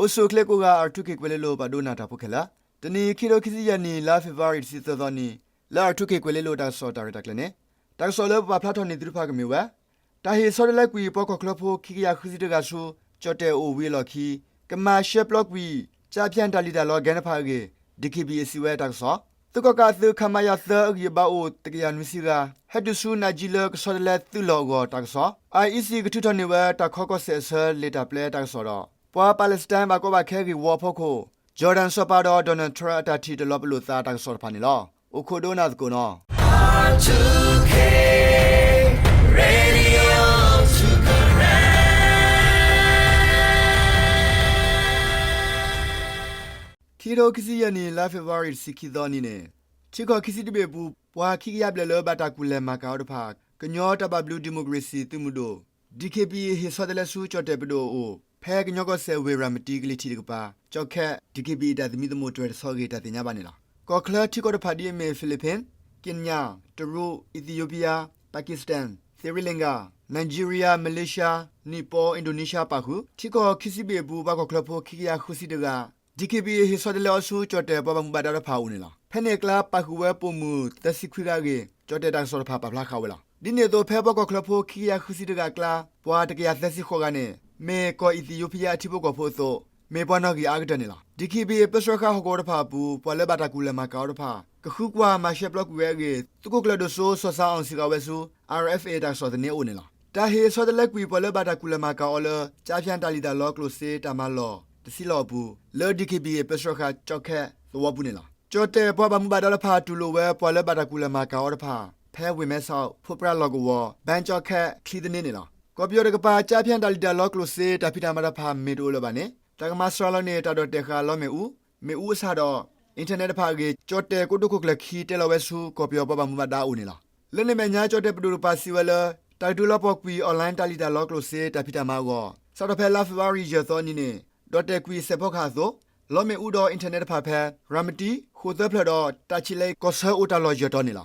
အိၣ်ဆူၣ်အိၣ်ချ့ကိးဂၤ အၣ်ထူခ့ၣ်ကွဲၤလ့လိၤ ပာ်ဒိကနၣ်တၢ်ဖိခဲလၢာ်, တနံၤ ခံထိခံဆံယဲၢ်နံၣ် လါဖ့ၤဘြူၤအါရံၤ တဆံသၢသီနံၤ လၢအၣ်ထူခ့ၣ်ကွဲၤလ့လိၤတၢ်ကစီၣ်တၢ်ရဲၣ်တၢ်ကျဲၤန့ၣ်, တၢ်ကစီၣ်လၢပပာ်ဖျါထီၣ်န့ၢ်သုတဖၣ်ကမ့ၢ်ဝဲ တၢ်ဟ့ၣ်ဆီတလဲကွံာ်ပှၤကီၢ်ချၢဖိခံကယၤဃုဆံတဂၤဆူ ကၠီၣ်တဲၣ်အိၣ်ဝံၤအလီၢ်ခံ ကမၤရှဲပျီကွံာ် ကၠါဖၠၣ်တၢ်လံၣ်တၢ်လီဂဲၤတဖၣ်အဂ့ၢ် DKBA စံးဝဲတၢ်ကစီၣ်, သုးကီၣ်ကးအသုး ခမရ သၢ အဂံၢ်အဘါအိၣ် တကယၤနွံဆံဂၤ ဟဲတုၤဆူနးကၠံလၢကဆီတလဲသုးလီၢ်အဂီၢ်တၢ်ကစီၣ်, IEC ကထုးထီၣ်န့ၢ်ဝဲတၢ်ခီကီၢ်စဲၣ်အဆၢလံာ်တၢ်ပျဲတၢ်ကစီၣ်ဒီး ပှၤပၤလဲးစတၢၣ်ဘၣ်ကီဘၣ်ခဲဂ့ၢ်ဝီအဖီခိၣ် Jordan စီၤပၤဒီး Donald Trump အတၢ်ထံၣ်တလီၤပလိာ်သးတၢ်ကစီၣ်တဖၣ်န့ၣ်လီၤ. အိၣ်ခိးဒိကနၣ်သကိးနီၤ ခံထိခံဆံယဲၢ်နံၣ် လါဖ့ၤဘြူၤအါရံၤ တဆံခံသီနံၤန့ၣ်, ထံကီၢ်ခံဆံတဘ့ၣ်အပူၤ ပှၤခံကယၤဘျဲၣ်လၢဘၣ်တၢ်ကူၣ်လဲၤမၤကၤအီၤတဖၣ် ကညီတၢ်ဘၣ်ဘျုးဒံၣ်မိၣ်ကရ့ၣ်စံၣ်သုးမုၢ်ဒိၣ် DKBA ဟ့ၣ်ဆီတလဲဆူကၠီၣ်တဲၣ်ပဒိၣ်အအိၣ် ဖဲကညီကီၢ်စဲၣ်ဝ့ၢ်ရၤမတံကလံၤထံးတကပၤ ကၠီၣ်ခဲၣ် DKBA တၢ်သမံသမိးတြဲၤတဆီအဂ့ၢ် တၢ်သ့ၣ်ညါဘၣ်န့ၣ်လီၤ. ကီၢ်ချၢထံကီၢ်တဖၣ်ဒ်အမ့ၢ် Philippines, Kenya, တရူး, Ethiopia, Pakistan, Sri Lanka, Nigeria, Malaysia, Nepal, Indonesia ပာ်ဃုာ် ထံကီၢ်ခံဆံဘ့ၣ်အပူၤ ပှၤကီၢ်ချၢဖိခံကယၤဃုဆံတဂၤ DKBA ဟ့ၣ်ဆီတလဲအီၤဆူကၠီၣ်တဲၣ်ပှၤဘၣ်မူဘၣ်ဒါတဖၣ်အအိၣ်န့ၣ်လီၤ. ဖဲန့ၣ်အကျါ ပာ်ဃုာ်ဝဲပိာ်မုၣ်သၢဆံခွံဂၤအဂ့ၢ် ကၠီၣ်တဲၣ်တၢ်ကစီၣ်တဖၣ်ပာ်ဖျါဃာ်ဝဲလီၤ. ဒ်န့ၣ်အသိး ဖဲပှၤကီၢ်ချၢဖိခံကယၤဃုဆံတဂၤအကျါ ပှၤတကယၤသၢဆံဃိးဂၤန့ၣ် မ့ၢ်ကီၢ်အံၣ်သံယိဖံယါအထံဖိကီၢ်ဖိအသိး မ့ၢ်ပှၤနီၣ်ဂံၢ်အါကတၢၢ်န့ၣ်လီၤ. DKBA ပၢဆှၢဃာ်ဟီၣ်ကဝီၤတဖၣ်အပူၤ ပှၤလၢဘၣ်တၢ်ကူၣ်လဲၤမၤကၤအီၤတဖၣ် ကဃုကွၢ်မၤရှဲပျီကွံာ်ဝဲအဂ့ၢ် သုးခိၣ်ကျၢၢ်ဒိၣ်စိ စီၤစၣ်အီၣ်စံးဃာ်ဝဲဆူ RFA တၢ်ကစီၣ်သန့အအိၣ်န့ၣ်လီၤ. တၢ်ဟ့ၣ်ဆီတလဲကွံာ်ပှၤလၢဘၣ်တၢ်ကူၣ်လဲၤမၤကၤအီၤလၢ ကၠါဖၠၣ်တၢ်လံၣ်တၢ်လီကျိၣ်စ့တၢ်မၤလီၢ်တဆံလီၢ်အပူၤ လၢ DKBA ပၢဆှၢဃာ်ကၠီၣ်ခဲၣ်သဝီပူၤန့ၣ်လီၤ. ကၠီၣ်တဲၣ်ပှၤဘၣ်မူဘၣ်ဒါတဖၣ်တူၢ်လိာ်ဝဲပှၤလၢဘၣ်တၢ်ကူၣ်လဲၤမၤကၤအီၤတဖၣ် ဖဲဝ့ၢ်မဲဆီး ဖိပြၣ်လီၢ်ကဝီၤ ဘၣ်ကၠီၣ်ခဲၣ် ချံသန့န့ၣ်လီၤ. ကီၢ်ပယီၤတကပၤ ကၠါဖၠၣ်တၢ်လံၣ်တၢ်လီကျိၣ်စ့တၢ်ဖံးတၢ်မၤတဖၣ်မ့ၢ်တအိၣ်လၢၤဘၣ်န့ၣ် တၢ်ကမၤစှၤလီၤန့ၢ်တၢ်ဒိးတဲာ်ဃာ်လီမ့ၣ်အူ, မ့ၣ်အူအဆၣ်ဒီး internet တဖၣ်အဂ့ၢ် ကၠီၣ်တဲၣ်ကိတိာ်ခိၣ်ကျၢၢ်ခံတဲလီၤဝဲဆူ ကီၢ်ပယီၤပှၤဘၣ်မူဘၣ်ဒါအအိၣ်န့ၣ်လီၤ. လၢန့ၣ်အမဲာ်ညါ ကၠီၣ်တဲၣ်ပဒိၣ်တကပၤစံးဝဲလၢ တၢ်ကတိၤလီၤပှီၢ်ကွံာ် online တၢ်လံၣ်တၢ်လီကျိၣ်စ့တၢ်ဖံးတၢ်မၤအဂီၢ် စးထီၣ်ဖဲလါဖ့ၤဘြူၤအါရံၤ ယဲၢ်သီနံၤန့ၣ် ဒိးတဲာ်ကွံာ်စဲးဖီကဟၣ်အသိး လီမ့ၣ်အူဒီး internet တဖၣ်ဖဲ ရၤမတံ, ဃိၣ်သၢဖျၢၣ်ဒီး တၢ်ဆံးလဲကီၢ်ဆၢအိၣ်တၢ်လီၢ်ယဲၢ်တီၤန့ၣ်လီၤ.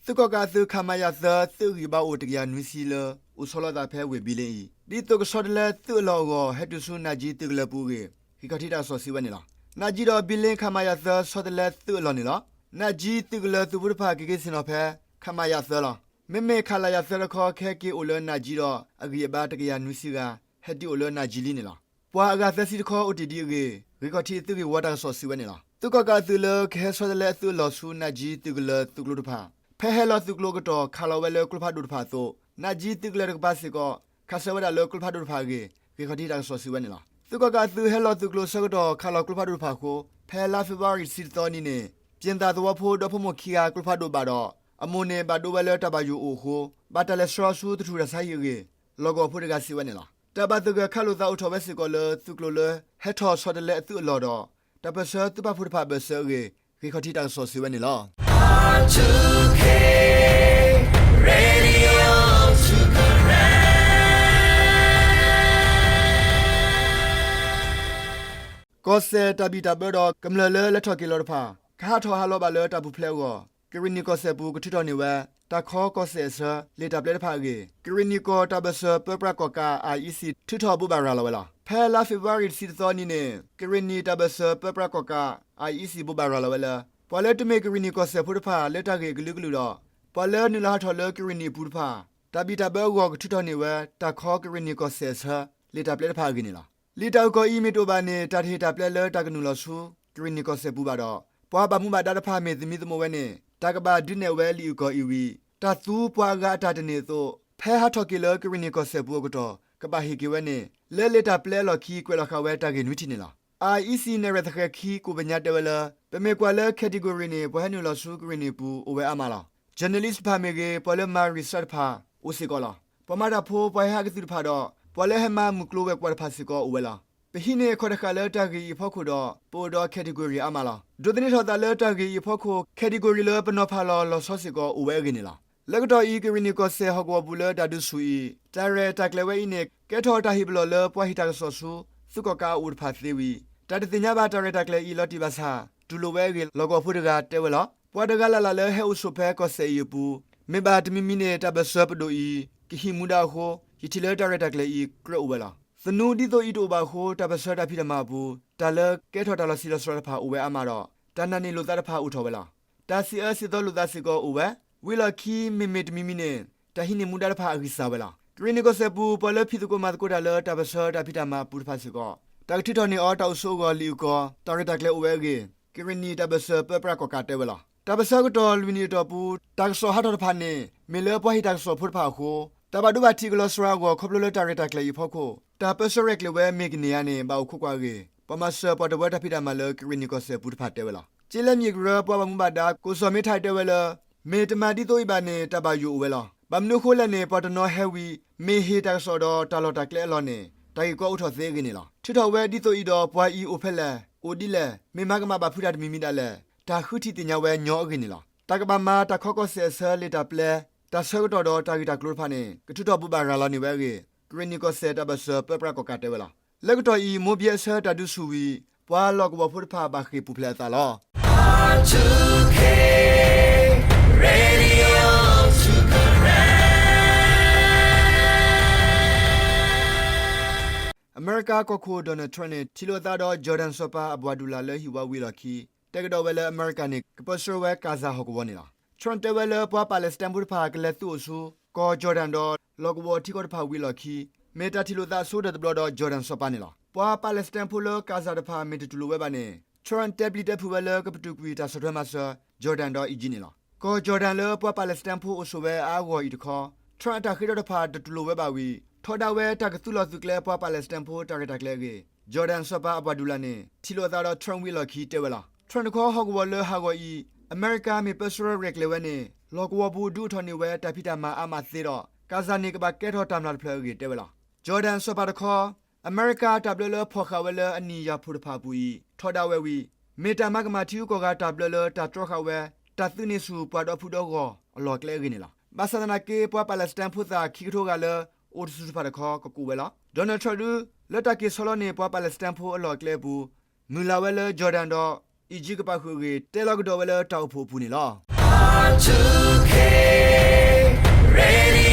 သုးကီၣ်ကးအသုး ခမရ သၢ သုးအဂံၢ်ဘါအိၣ်တကယၤနွံဆံလၢ အိၣ်ဆီလီၤအသးဖဲဝ့ၢ်ဘံလ့အံၤ ဒ်သိးကဆီတလဲသုးအလီၢ်အဂီၢ် ဟဲတုၤဆူနးကၠံသုးကလၢၤပူၤအဂ့ၢ် ဂ့ၢ်ခီၣ်ထံးတၢ်ကစီၣ်စံးဝဲန့ၣ်လီၤ. နးကၠံဒီးဘံလ့ ခမရ သၢ ဆီတလဲသုးအလီၢ်န့ၣ်လီၤ. နးကၠံသုးကလၢၤသုးဖိတဖၣ်က့ၤက့ၤဆ့ၣ်နီၤဖဲ ခမရ သၢ လီၤ. မ့မ့ၢ် ခလရ သၢ တခီ ကဟဲက့ၤအိၣ်လၢနးကၠံဒီး အဂံၢ်အဘါတကယၤနွံဆံဂၤ ဟဲတုၤအိၣ်လၢနးကၠံလံန့ၣ်လီၤ. ပှၤအဂၤသၢဆံတခီအိၣ်တ့ၢ်ဒံးအဂ့ၢ် ဂ့ၢ်ခီၣ်ထံးသုးဂ့ၢ်ဝီတၢ်ကစီၣ်စံးဝဲန့ၣ်လီၤ. သုးကီၣ်ကးအသုးလၢကဟဲဆီတလဲအသုးအလီၢ်ဆူ နးကၠံသုးကလၢၤသုးကျိၤတဖၣ် ဖဲဟဲလီၤသုးကျိၤအကတီၢ် ခးလီၤဝဲလၢကျိဖးဒိၣ်တဖၣ်အသိး နးကၠံသုးကလၢၤတကပၤစ့ၢ်ကီး ခးဆၢဝဲဒၣ်လၢကျိဖးဒိၣ်တဖၣ်အဂ့ၢ် ဂ့ၢ်ခီၣ်ထံးတၢ်ကစီၣ်စံးဝဲန့ၣ်လီၤ. သုးကီၣ်ကးအသုးဟဲလီၤသုးကျိၤအဆၢကတီၢ် ခးလီၤကျိဖးဒိၣ်တဖၣ်အဃိ ဖဲလါဖ့ၤဘြူၤအါရံၤ တဆံတသီနံၤန့ၣ် ပၠ့ၣ်သးသဝီဖိဒီဖိမိၢ်ခံဂၤ ကျိဖးဒိၣ်ဘၣ်ဒီး အမိၢ်န့ၣ်ဘၣ်ဒိဝဲလၢတၢ်ဘၣ်ယိၣ်အိၣ်အဃိ ဘၣ်တၢ်လဲၤဆှၢအီၤဆူသထူၣ်တၢ်ဆါဟံၣ်အဂ့ၢ် လီၢ်ကဝီၤဖိတဂၤစံးဝဲန့ၣ်လီၤ. တၢ်ဘၣ်သဂၢၢ်ခးလိာ်သးအိၣ်ထီၣ်ဝဲစ့ၢ်ကီးလၢ သုးကျိၤလၢဟဲထီၣ်ဆီတလဲအသုးအလီၢ်ဒီး တၢ်ပၢၢ်ဆၢသုးပာ်ဖှိၣ်တဖၣ်အဘၢၣ်စၢၤအဂ့ၢ် ဂ့ၢ်ခီၣ်ထံးတၢ်ကစီၣ်စံးဝဲန့ၣ်လီၤ. ကီၢ်စဲၣ်တၢ်ဘံၣ်တၢ်ဘၢဒီးကမျၢၢ်လၢလဲၤထီၣ်က့ၤလီၤတဖၣ် ကဟးထီၣ်ဟးလီၤဘၣ်လၢတၢ်ပူၤဖျဲးအဂီၢ် ကရ့ၣ်နံၣ်ကီၢ်စဲၣ်ပူၤ ကထုးထီၣ်န့ၢ်ဝဲ တၢ်ခီကီၢ်စဲၣ်အဆၢ လံာ်တၢ်ပျဲတဖၣ်အဂ့ၢ် ကရ့ၣ်နံၣ်ကီၢ်တၢ်ဘၢၣ်စၢၤပၢပြးကီၣ်ကး IEC ထုးထီၣ်ဘိးဘၣ်ရၤလီၤဝဲလီၤ. ဖဲလါဖ့ၤဘြူၤအါရံၤ တဆံတသီနံၤန့ၣ် ကရ့ၣ်နံၣ်တၢ်ဘၢၣ်စၢၤပၢပြးကီၣ်ကး IEC ဘိးဘၣ်ရၤလီၤဝဲလၢ ပှၤလၢတမ့ၢ်ကရ့ၣ်နံၣ်ကီၢ်စဲၣ်ဖိတဖၣ် လၢတၢ်ဂ့ၢ်အကလုာ်ကလုာ်ဒီး ပှၤလၢနုာ်လီၤဟးထီၣ်လၢကရ့ၣ်နံၣ်အပူၤတဖၣ် တၢ်ဘံၣ်တၢ်ဘၢအဂီၢ် ကထုးထီၣ်န့ၢ်ဝဲ တၢ်ခီကရ့ၣ်နံၣ်ကီၢ်စဲၣ်အဆၢ လံာ်တၢ်ပျဲတဖၣ်အဂ့ၢ်န့ၣ်လီၤ. လံာ်တၢ်အုၣ်ကီၤအံၤမ့ၢ်တအိၣ်ဘၣ်န့ၣ် တၢ်တဟ့ၣ်တၢ်ပျဲလၢတၢ်ကနုာ်လီၤဆူ ကရ့ၣ်နံၣ်ကီၢ်စဲၣ်ပူၤဘၣ်ဒီး ပှၤဘၣ်မူဘၣ်ဒါတဖၣ်မ့ၢ်သမံသမိးဝဲန့ၣ် တၢ်ကဘၣ်ဒုးနဲၣ်ဝဲလံာ်အုၣ်ကီၤအံၤဝံၤ တၢ်သူပှၤအဂၤအတၢ်တန့ၢ်အသိး ဖဲဟးထီၣ်က့ၤလၢကရ့ၣ်နံၣ်ကီၢ်စဲၣ်ပူၤအကတီၢ် ကဘၣ်ဟ့ၣ်က့ၤဝဲန့ၣ် လၢလံာ်တၢ်ပျဲအလီၢ်ခံ ကွဲးလီၤဃာ်ဝဲတၢ်ဂ့ၢ်နွံထံၣ်န့ၣ်လီၤ. IEC နဲၣ်ရွဲၣ်သဃဲၤခံ ကိးဘၣ်ညါတဲဝဲလၢ ပမ့ၢ်ကွၢ်လၢ category န့ၣ် ပှၤဟဲနုာ်လီၤဆူကရ့ၣ်နံၣ်အပူၤ အိၣ်ဝဲအါမးလီၤ. Journalist တဖၣ်မ့ၢ်ဂ့ၤ ပှၤလၢမၤ research တဖၣ် အိၣ်စ့ၢ်ကီးလီၤ. ပှၤမၤတၢ်ဖိ ပှၤဟဲဟးကသုၣ်တဖၣ်ဒီး ပှၤလၢဟဲမၤမုၢ်ကျိၤဝဲၤကွာ်တဖၣ်စ့ၢ်ကီးအိၣ်ဝဲလီၤ. ပဟံးန့ၢ်အခီၣ်တဃာ်လၢတၢ်ဂ့ၢ်အံၤအဖီခိၣ်ဒီး ပအိၣ်ဒီး category အါမးလီၤ. ဒိးသန့ၤထီၣ်သးလၢတၢ်ဂ့ၢ်အံၤအဖီခိၣ် category လၢပနီၤဖးလီၤလီၤဆီစ့ၢ်ကီးအိၣ်ဝဲအဂ့ၢ်န့ၣ်လီၤ. လၢကတီၢ်အံၤ ကရ့ၣ်နံၣ်ကီၢ်စဲၣ်ဟီၣ်ကဝီၤပူၤလၢတၢ်ဒုးဆူၣ်အံၤ တၢ်ရဲၣ်တၢ်ကျဲၤဝဲအံၤန့ၣ် ကဲထီၣ်တၢ်ဟ့ၣ်ပလီၢ်လၢပှၤဟ့ၣ်တၢ်ကစီၣ်ဆူ သုးကီၣ်ကးအအိၣ်တဖၣ်သ့ဝံၤ တၢ်တသ့ၣ်ညါဘၣ်တၢ်ရဲၣ်တၢ်ကျဲၤအံၤလီၤတံၢ်ဘၣ်ဆၣ် တူၢ်လိာ်ဝဲအဂ့ၢ် လီၢ်ကဝီၤဖိတဂၤတဲဝဲလီၤ. ပှၤတဂၤလၢ်လၢ်လၢဟဲအိၣ်ဆိးဖဲကီၢ်စဲၣ်အံၤအပူၤ, မ့ၢ်ဘၣ်တမံၤမံၤန့ၣ် တၢ်ပၢၢ်ဆၢပဒိၣ်အံၤ ကဟံးမူဒါအဃိ, ယထံၣ်လၢတၢ်ရဲၣ်တၢ်ကျဲၤအံၤကြၢးအိၣ်ဝဲလီၤ. သနူဒ်သိးအံၤတအိၣ်ဘၣ်အဃိ တၢ်ပၢၢ်ဆၢတၢ်ဖံးတၢ်မၤအပူၤ တၢ်လၢကဲထီၣ်တၢ်လီၤဆံးလီၤစှၤတဖၣ်အိၣ်ဝဲအါမးဒီး တၢ်နာ်န့ၢ်လိာ်သးတဖၣ်အိၣ်ထီၣ်ဝဲလီၤ. တၢ်စံးအၢစံးသီလိာ်သးစ့ၢ်ကီးအိၣ်ဝဲ, ဝံၤလီၢ်ခံ မ့မ့ၢ်တမံၤမံၤန့ၣ် တၢ်ဟံးန့ၢ်မူဒါတဖၣ်အဂံၢ်စၢ်ဝဲလီၤ. ကရ့ၣ်နံၣ်ကီၢ်စဲၣ်ပူၤ ပှၤလၢဖံးသကိးမၤသကိးတၢ်လၢတၢ်ပၢၢ်ဆၢတၢ်ဖံးတၢ်မၤအပူၤတဖၣ်စ့ၢ်ကီး တၢ်ကထုးထီၣ်န့ၢ်အီၤတၢ်အိၣ်ဆိးအဂီၢ်လံာ်အုၣ်ကီၤ တၢ်ရဲၣ်တၢ်ကျဲၤအိၣ်ဝဲအဂ့ၢ် ကရ့ၣ်နံၣ်တၢ်ပၢၢ်ဆၢပၢပြးကီၣ်ကးတဲဝဲလီၤ. တၢ်ပၢၢ်ဆၢကတီၢ်လွံၢ်နံၣ်အတီၢ်ပူၤ တၢ်ကစီၣ်ဟးထီၣ်တဖၣ်န့ၣ် မ့ၢ်လၢပှၤဟ့ၣ်တၢ်ကစီၣ်ဖိတဖၣ်အဃိ, တၢ်ဘၣ်ဒိဘၣ်ထံးကလီၤစှၤအဂီၢ် ခီဖျိလၢတၢ်ရဲၣ်တၢ်ကျဲၤအံၤအဖီခိၣ် တၢ်ပၢၢ်ဆၢရဲၣ်ကျဲၤဝဲမ့ၢ်ကန့ၢ်ဧါန့ၣ် ဘၣ်အိၣ်ခိးကွၢ်အဂ့ၢ် ပှၤမၤစၢၤပှၤတဝၢတၢ်ဖံးတၢ်မၤလၢကရ့ၣ်နံၣ်ကီၢ်စဲၣ်ပူၤတဖၣ်တဲဝဲလီၤ. ကၠ့လဲမ့ၢ်ကရၢ ပှၤဘၣ်မူဘၣ်ဒါ ကိၣ်စီၤမ့ထၢၣ်တဲဝဲလၢ မ့ၢ်တမၤဒ်သိးအံၤဘၣ်န့ၣ် တၢ်ဘၣ်ယိၣ်အိၣ်ဝဲလီၤ. ဘၣ်မနုၤအဃိလဲၣ်န့ၣ် ပှၤတနီၤဟဲဝံၤ မ့ၢ်ဟ့ၣ်တၢ်ကစီၣ်ဒီးတၢ်လီၢ်တၢ်ကျဲအလီၢ်န့ၣ် တၢ်ဂ့ၢ်ကီအိၣ်ထီၣ်သ့အဂ့ၢ်န့ၣ်လီၤ. ထုးထီၣ်ဝဲဒ်သိးအံၤဒီး ပှၤအံၤအိၣ်ဖဲလဲၣ်, အိၣ်ဒ်လဲၣ်, မ့ၢ်မၤကမၣ်ဘၣ်ဖုးတၢ်တမံၤမံၤဒၣ်လဲာ် တၢ်ဃုထံၣ်သ့ၣ်ညါဝဲညီအဂ့ၢ်န့ၣ်လီၤ. တၢ်ကဘၣ်မၤတၢ်ခီကီၢ်စဲၣ်အဆၢ လံာ်တၢ်ပျဲ, တၢ်ဆၢကတီၢ်ဒီးတၢ်ဂ့ၢ်တၢ်ကျိၤတဖၣ်န့ၣ် ကထုးထီၣ်ဘိးဘၣ်ရၤလီၤန့ၢ်ဝဲအဂ့ၢ် ကရ့ၣ်နံၣ်ကီၢ်စဲၣ်တၢ်ပၢၢ်ဆၢပၢပြးကီၣ်ကးတဲဝဲလီၤ. လၢကတီၢ်အံၤ မိၢ်ဘယဲၣ်အဆၢတၢ်ဒုးဆူၣ်ဝံၤ ပှၤလီၢ်ကဝီၤဖိတဖၣ်ဘၣ်ဃ့ၢ်ပူၤဖျဲးအသးလီၤ. အမဲရကၤကီၢ်ခိၣ် Donald Trump န့ၣ် ထံၣ်လိာ်သးဒီး Jordan စီၤပၤ Abdullah လၢဟံၣ်ဝါဝံၤအလီၢ်ခံ တဲကဒီးဝဲလၢအမဲရကၤန့ၣ် ကပၢဆှၢဝဲ Gaza ဟီၣ်ကဝီၤန့ၣ်လီၤ. Trump တဲဝဲလၢ ပှၤပၤလဲးစတၢၣ်ဖိတဖၣ် ကလဲၤသုးအိၣ်ဆူ ကီၢ် Jordan ဒီး လီၢ်ကဝီၤထံကီၢ်တဖၣ်ဝံၤအလီၢ်ခံ မ့ၢ်တၢ်ထံၣ်လိာ်သးဆိကတၢၢ်တဘျီဒီး Jordan စီၤပၤန့ၣ်လီၤ. ပှၤပၤလဲးစတၢၣ်ဖိလၢ Gaza တဖၣ် မ့ၢ်တတူၢ်လိာ်ဝဲဘၣ်န့ၣ် Trump တဲပျံၤတဲဖုးဝဲလၢ ကပတုာ်ကွံာ်တၢ်ဆီၣ်ထွဲမၤစၢၤ Jordan ဒီး Egypt န့ၣ်လီၤ. ကီၢ် Jordan လၢပှၤပၤလဲးစတၢၣ်ဖိအိၣ်ဆိးဝဲအါအါဂီၢ်ဂီၢ်အံၤတခီ Trump အတၢ်ဃ့ထီၣ်တဖၣ် တတူၢ်လိာ်ဝဲဘၣ်ဝံၤ ထီဒါဝဲတၢ်ကသုးလီၢ်သုးကျဲပှၤပၤလဲးစတၢၣ်ဖိတၢ်ရဲၣ်တၢ်ကျဲၤအဂ့ၢ် Jordan စီၤပၤ Abdullah န့ၣ် ထံၣ်လိာ်အသးဒီး Trump ဝံၤအလီၢ်ခံတဲဝဲလီၤ. Trump တခီ ဟီၣ်ကဝီၤလၢဟးဂီၤအံၤ အမဲရကၤမ့ၢ်ပၢဆှၢရဲၣ်ကျဲၤဝဲန့ၣ် လီၢ်ကဝီၤပူၤဒုးအိၣ်ထီၣ်န့ၢ်ဝဲတၢ်ဖံးတၢ်မၤအါမးသ့ဒီး Gaza န့ၣ် ကဘၣ်ကဲထီၣ်တၢ်မျၢ်တဖျၢၣ်အဂ့ၢ်တဲဝဲလီၤ. Jordan စီၤပၤတခီ အမဲရကၤတၢ်ဘျၢလၢဖီၣ်ဃာ်ဝဲလၢအနံၣ်ယၤဖှိၣ်တဖၣ်အပူၤအံၤ ထီဒါဝဲဝံၤ မ့ၢ်တၢ်မၤကမၣ်ထံဂုၤကီၢ်ဂၤတၢ်ဘျၢလၢတၢ်တြီဃာ်ဝဲ တၢ်သုးန့ၢ်ဆူၣ်ပှၤဒီဖုဒီဂီၢ်အလီၢ်ကျဲအဂ့ၢ်န့ၣ်လီၤ. ဘၣ်ဆၣ်သနာ်က့ ပှၤပၤလဲးစတၢၣ်ဖိသ့ၣ်ခံကထိဂၤလၢ အိၣ်တဆူၣ်တဖၣ်တခီ ကကူးဝဲလီၤ. Donald Trump ဒုး လၢတၢ်က့ၤဆီလီၤန့ၢ် ပှၤပၤလဲးစတၢၣ်ဖိအလီၢ်ကျဲအပူၤ မုၢ်လၢ်ဝဲလၢ Jordan ဒီး Egypt ကပာ်ဃုာ်အဂ့ၢ် တဲလီၤကဒီးဝဲလၢတၢ်အိၣ်ဖှိၣ်အပူၤန့ၣ်လီၤ.